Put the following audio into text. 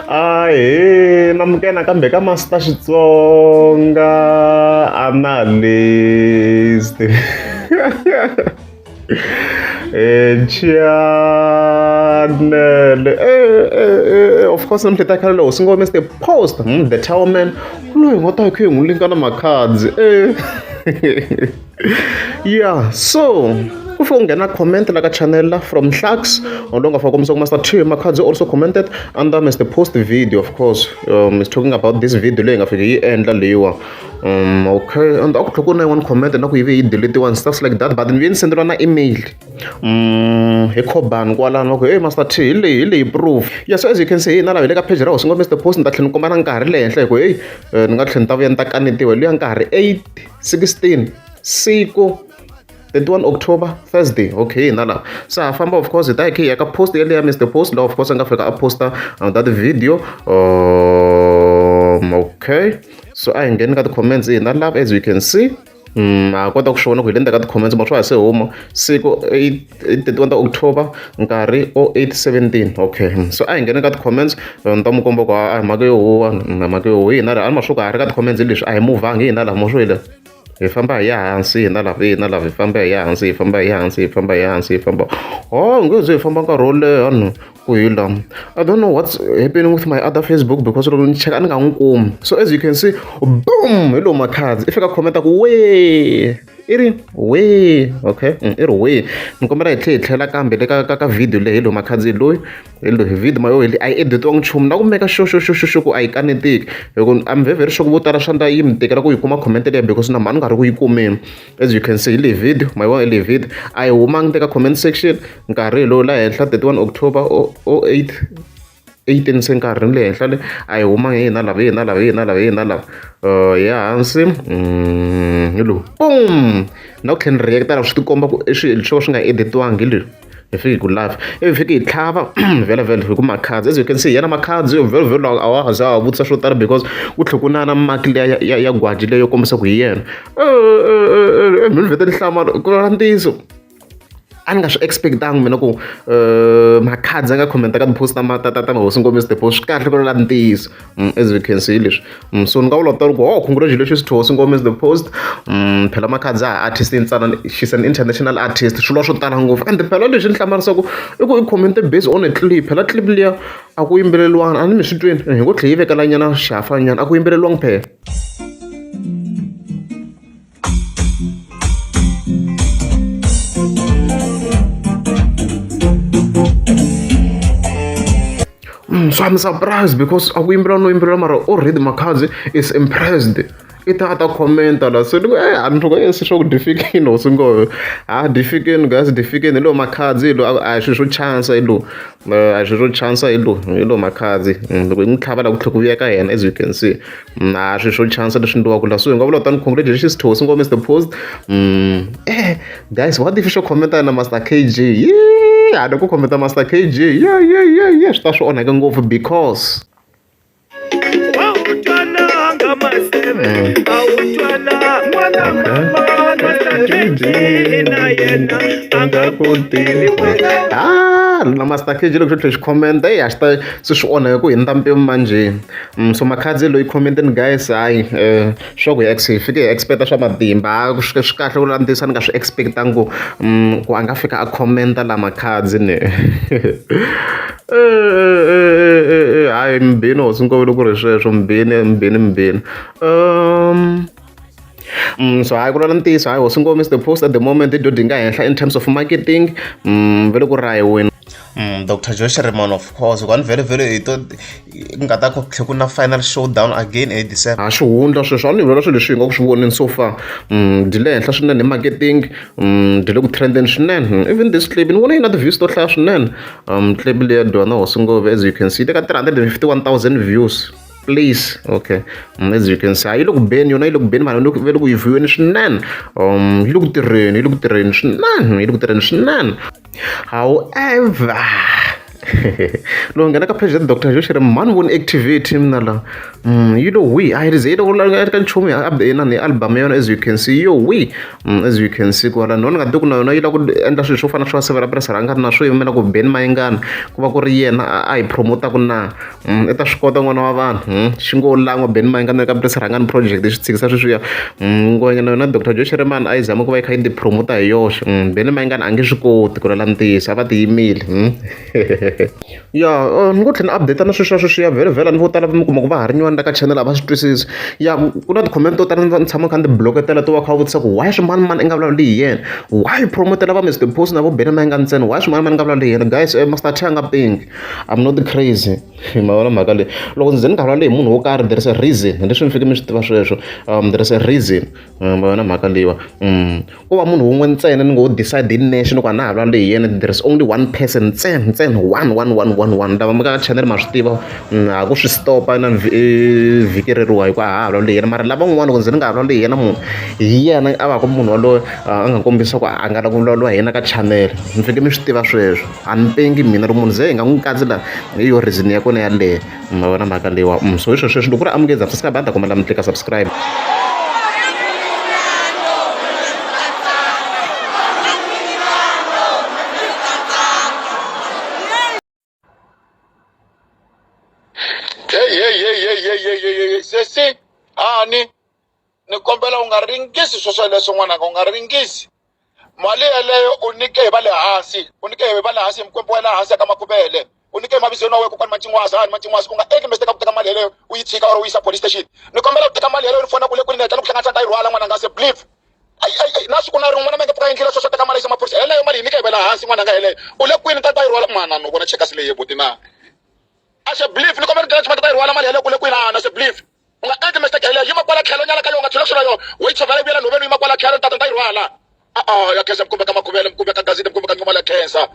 Ahee namukela nakambe ka Master Xitsonga Analyst channel of course namuntlha ta khale loko singo Mr Post the Tower Man loyi hi nga ta hi kha hi n'wi linka na Makhadzi yeah so ku fika ku nghena comment la ka channel la from Hlaks lowu nga fika kombisa ku Master T Makhadzi also commented under Mr Post video of course is talking about this video leyi nga fika yi endla leyiwa okay and a ku tlhela ku ri na yin'wana comment na ku yi ve yi deletiwa and stuff like that but ni ve ni senderiwa na email hi khobani kwalano va ku hey Master T hi leyi hi leyi proof yeah so as you can see hina laha hi le ka page ra hosi ngo Mr Post ni ta tlhela ni komba na nkarhi le henhla hi ku hey ni nga tlhela ni ta vuya ni ta kanetiwa hi luya nkarhi 8:16 siku 31 October Thursday okay hina laha se ha famba of course hi ta hi kha hi ya ka post yaleyo ya Mr Post laha of course a nga fika a posta that video okay so a hi ngheni ka ti-comments hina lava as you can see ha kota ku swi vona ku hi le ndzhaku ka ti-comments ma swa ha se huma siku 31 ta October nkarhi 08:17 okay so a hi ngheni ka ti-comments ni ta mu komba ku a hi mhaka yo huwa mhaka yo huwa hina laha a ni ma swi ku ha ri ka ti-comments leswi a hi muvhangi hina laha mo swi le hi famba hi ya hansi hina laha hina laha hi famba hi ya hansi hi famba hi ya hansi hi famba hi ya hansi hi famba ho nge ze hi famba nkarhi wo leha no ku hi la I don't know what's happening with my other Facebook because loko ni cheka a ni nga n'wi kumi so as you can see boom hi lowu Makhadzi i fika commenta ku we i ri we okay i ri we ni kombela hi tlhela hi tlhela kambe le ka ka ka video leyi hi lowu Makhadzi loyi hi loyi video ma yo a yi editiwangi nchumu na ku meka sure sure sure sure ku a yi kaneteki hi ku I'm very very sure ku vo tala swa ndla yi mi tikela ku yi kuma comment leyi because na mhani nga ri ku yi kumeni as you can see hi leyi video ma yi vona hi leyi video a yi humangi le ka comment section nkarhi hi lowu la henhla 31 October 08 18 se nkarhi ni le henhla le a yi humangi hi hina lava hi hina lava hi hina lava hi hina lava hi ya hansi hi lowu boom na ku tlhela ni react la swi tikomba ku i swilo swo swi nga editiwangi hi leswi hi fike hi ku live ivi fike hi tlhava vhele vhele hi ku Makhadzi as you can see yena Makhadzi vhele vhele a wa ha za a vutisa swo tala because ku tlhela ku na na mark liya ya ya gwaji leyo kombisa ku hi yena mi ni vhete ni hlamala ku vula ntiyiso a ni nga swi expect-angi mina ku Makhadzi a nga comment ka ti-post ta ta ta ta Hosi Ngopfu Mr Post swi kahle ku vula ntiyiso as we can see leswi so ni nga vula tano ku oh congratulations to Hosi Ngopfu Mr Post phela Makhadzi a ha artist yintsanana she's an international artist swilo swo tala ngopfu and phela leswi ni hlamarisaka i ku i comment based on a clip phela clip liya a ku yimbeleriwanga a ni mi swi twini hi ngo tlhe yi vekela nyana xihafanyana a ku yimbeleriwangi phela. So I'm surprised because a ku yimbelela no yimbelela mara already Makhadzi is impressed i ta a ta commenta la so ni ku a ni ku se swa ku dyi fikini hosi ngove ha dyi fikini guys dyi fikini hi lowu Makhadzi hi lowu a hi swilo swo chansa hi lowu a hi swilo swo chansa hi lowu hi lowu Makhadzi loko hi n'wi tlhava la ku tlhela ku vuya ka yena as you can see a swilo swo chansa leswi endliwaka la so hi nga vula tani congratulations to Hosi Ngopfu Mr Post guys what if xo commenta na Master KG yeah a ku commenta Master KG yeah yeah yeah yeah swi ta swi onhake ngopfu because na Master KG loko xo tlhela xi commenta eyi a xi ta se swi onhake ku hundza mpimo manjheni so Makhadzi loyi comment-eni guys hayi swa ku hi hi fike hi expect swa matimba swi kahle ku landzisa ni nga swi expect-angi ku ku a nga fika a comment-a la Makhadzi ni hayi mbini hosi nkovelo ku ri sweswo mbini mbini mbini so hayi ku lwela ntiyiso hayi hosi ngopfu Mr Post at the moment i dyo nga henhla in terms of marketing va le ku rahiweni Dr Joe Shirimani of course hikuva ni vhele vhele hi to nga ta ku tlhe ku na final showdown again hi December ha xihundla sweswo a ni vula swilo leswi hi nga ku swi voneni so far dyi le henhla swinene hi marketing dyi le ku trendeni swinene even this clip ni vona yi na ti-views to hlaya swinene clip leya dyiwa na hosi ngove as you can see le ka 351,000 views please okay as you can see a yi le ku beni yona yi le ku beni vanhu va le ku yi view-eni swinene yi le ku tirheni yi le ku tirheni swinene yi le ku tirheni swinene however Loko nghena ka page ya Dr Joe Shirimani mani voni activity mina la yi lo wi a yi ze yi lo ka nchumu ya inani album ya yona as you can see yo wi as you can see kwala no ni nga tivi ku na yona yi lava ku endla swilo swo fana na swa Sivara Rhangani na swo yimela ku Benny Mayengani ku va ku ri yena a yi promote-aka na i ta swi kota n'wana wa vanhu xi ngo lan'wa Benny Mayengani ka Prince Rhangani project xi tshikisa sweswiya ngwenya na yona Doctor Joe Shirimani a yi zama ku va yi kha yi ti promote hi yoxe Benny Mayengani a nge swi koti ku lwela ntiyiso a va ti yimeli ya ni ngo tlhela ni update na sweswiya sweswiya vhele vhele ni vo tala mi kuma ku va ha ri nyuwani la ka channel a va swi twisisi ya ku na ti-comment to tala ni tshama kha ni ti block-etela to va kha va vutisa ku why swimanimani i nga vulavuli hi yena why promotela va Mister Post na vo Benny Mayengani ntsena why swimanimani i nga vulavuli hi yena guys Master T a nga pengi I'm not crazy ma vona mhaka leyi loko ndzi ze ni nga vulavuli hi munhu wo karhi there is a reason leswi mi fike mi swi tiva sweswo there is a reason ma vona mhaka leyiwa ko va munhu wun'we ntsena ni ngo decide hi nexe ni ku a na ha vulavuli hi yena there is only one person ntsena ntsena one one one one one lava mi ka channel ma swi tiva ha ku swi stop-a na vhiki reriwa hikuva a ha ha vulavuli hi yena mara lavan'wana loko ndzi ni nga ha vulavuli hi yena munhu hi yena a va ku munhu waloye a nga kombisa ku a nga la ku vulavuriwa hi yena ka channel mi fike mi swi tiva sweswo a ni pengi mina loko munhu ze hi nga n'wi katsi la hi yo reason ya kona yaleyo ma vona mhaka leyiwa so hi swo sweswo loko ku ri amukeza subscribe a ni ta kombela mi tlika subscribe. Hey, hey, hey, hey, hey, hey, hey, hey, sesi hani ni kombela u nga ringisi swo swoleswo n'wananga u nga ringisi mali yeleyo u nyike hi va le hansi u nyike hi va le hansi hi mikwembu wa le hansi ka makuvele u nyike hi mavizweni wa wena kokwani Macingwazi hani Macingwazi u nga endli mistake ku teka mali yeleyo u yi tshika or u yisa police station ni kombela u teka mali yeleyo ni fona ku le kwini ni hatla ni ku hlanganisa ni ta yi rhwala n'wananga se believe ayi ayi ayi na siku na rin'we n'wana ma nge pfuka endlile sweswo teka mali yisa maphorisa yeleyo mali yi nyike hi va le hansi n'wananga yeleyo u le kwini ta ta yi rhwala mana no vona chekasi leyi buti na a se believe ni kombela ni teka ta yi rhwala mali yeleyo ku le kwini a na se believe u nga endli mistake yeleyo yima kwala tlhelo nyana ka yona u nga tshula swilo yona wo yi tshovela yi vuyela nhoveni yima kwala tlhelo ni tata ni ta yi rhwala a-a ya khensa mikumbe ka makhuvele mikumbe ka gazini mikumbe ka nqumala ya khensa.